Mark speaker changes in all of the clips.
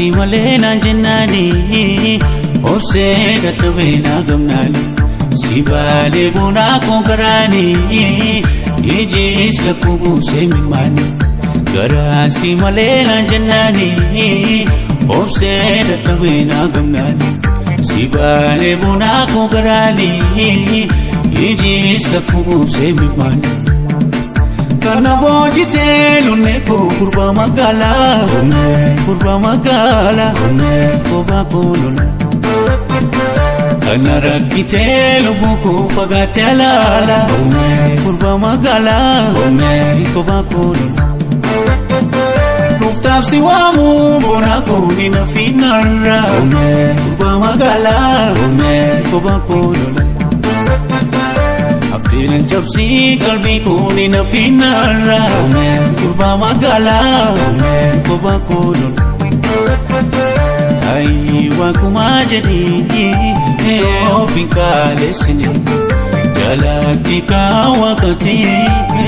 Speaker 1: si malee naan jennaani obsee dadhabee naa gamnaani si baalee bunaa koo garaani ijis lakkuu buusee mimaani garaa si malee naan jennaani obsee dadhabee naa gamnaani si baalee bunaa koo garaani ijis lakkuu buusee mimaani. Kana boojitee lonnee koo gurbaa magaalaa gurbaa magaalaa kophaa koo lola. Kana rakkitee lubbuu koo fagaattee alaala gurbaa magaalaa kophaa koo lola. Dhuftaaf si waamu boona koo ni na fiinarra gurbaa magaalaa kophaa koo lola. Abdiin cabsii qalbii koo ni na fiinarra gurbaa magaalaa kophaa koo lola. Ayi waakumaa jedhii ofiin kaalessine jalatti kaawwakati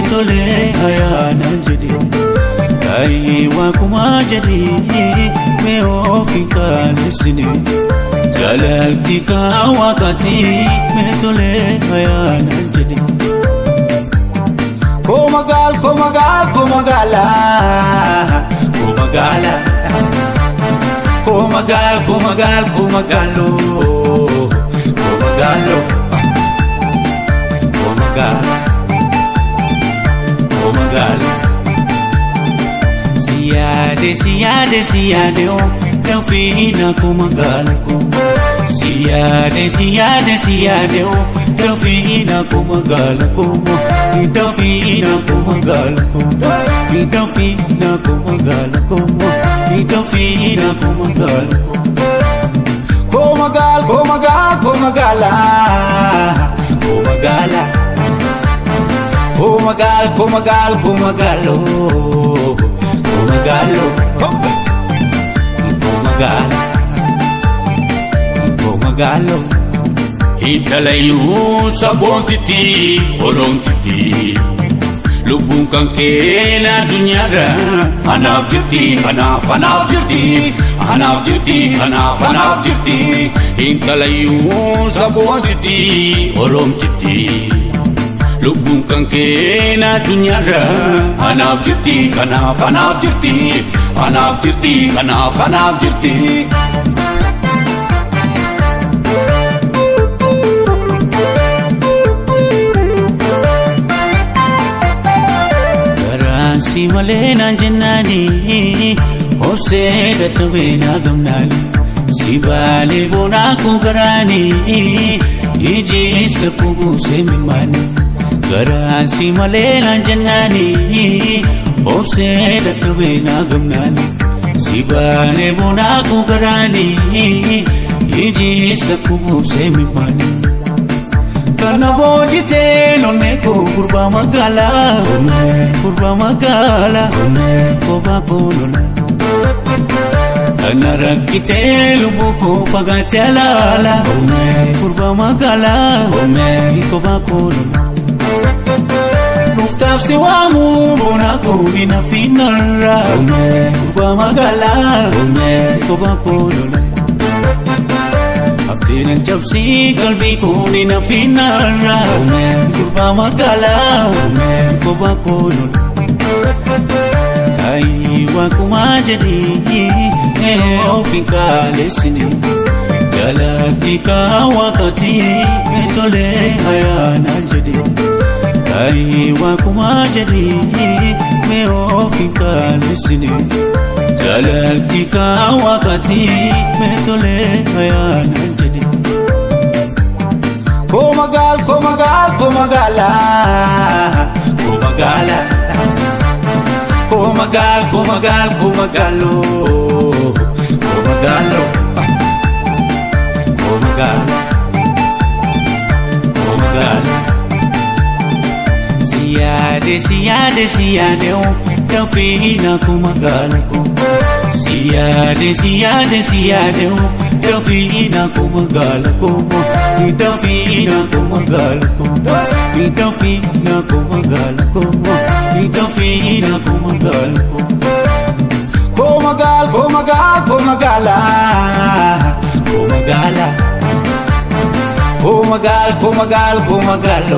Speaker 1: tolee ayaanaan jedhee. Ayi waakumaa jedhii mee ofiin kaalessine jalatti kaawwakati tolee ayaanaan jedhee.
Speaker 2: Koo magaal koo magaal koo magaalaa koo magaalaa koo magaal koo magaal koo magaaloo koo magaaloo koo magaalaa koo magaalaa.
Speaker 1: Si yaade si yaade si yaade o danfiina koo magaala koo. Si yaade si yaade si yaade o danfiina koo magaala koo. Danfiina koo magaala koo. Danfiina koo magaala koo. Danfiina koo magaala koo.
Speaker 2: Koo magaal koo magaal koo magaalaa koo magaalaa koo magaal koo magaal koo magaaloo koo magaaloo koo magaalaa koo magaaloo.
Speaker 3: Intalayyuu saboontitti oromtitti lubbuun kan keena addunyaarra anaaf jirti anaaf anaaf jirti anaaf jirti anaaf anaaf jirti intalayyuu saboontitti oromtitti lubbuun kan keena addunyaarra anaaf jirti anaaf anaaf jirti anaaf jirti anaaf anaaf jirti.
Speaker 1: Garaan si malee naan jennaani obsee dadhabee naa gamnaani si baalee boonaa koo garaani ijis lakkuu buusee mimaani garaan si malee naan jennaani obsee dadhabee naa gamnaani si baalee boonaa koo garaani ijis lakkuu buusee mimaani. Kana boojitee lonnee koo gurbaa magaalaa gurbaa magaalaa kophaa koo lola. Kana rakkitee lubbuu koo fagaattee alaala gurbaa magaalaa kophaa koo lola. Dhuftaaf si waamu boona koo ni na fiinarra gurbaa magaalaa kophaa koo lola. Abdiin cabsii qalbii koo ni na fiinarra gurbaa magaalaa kophaa koo lola. Ayi waakumaa jedhii ofiin kaalessine jalatti kaawwakati tolee ayaanaan jedhee. Ayi waakumaa jedhii mee ofiin kaalessine jalatti kaawwakati tolee ayaanaan jedhee.
Speaker 2: Koo magaal koo magaal koo magaalaa koo magaalaa koo magaal koo magaal koo magaaloo koo magaaloo koo magaalaa koo magaalaa.
Speaker 1: Si yaade si yaade si yaade o danfiina koo magaala koo. Si yaade si yaade si yaade o danfiina koo magaala koo. Danfiina koo magaala koo. Danfiina koo magaala koo. Danfiina koo magaala koo.
Speaker 2: Koo magaal koo magaal koo magaalaa. magaala koo magaala koo magaal koo magaal koo magaalo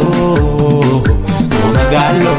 Speaker 2: koo magaalo.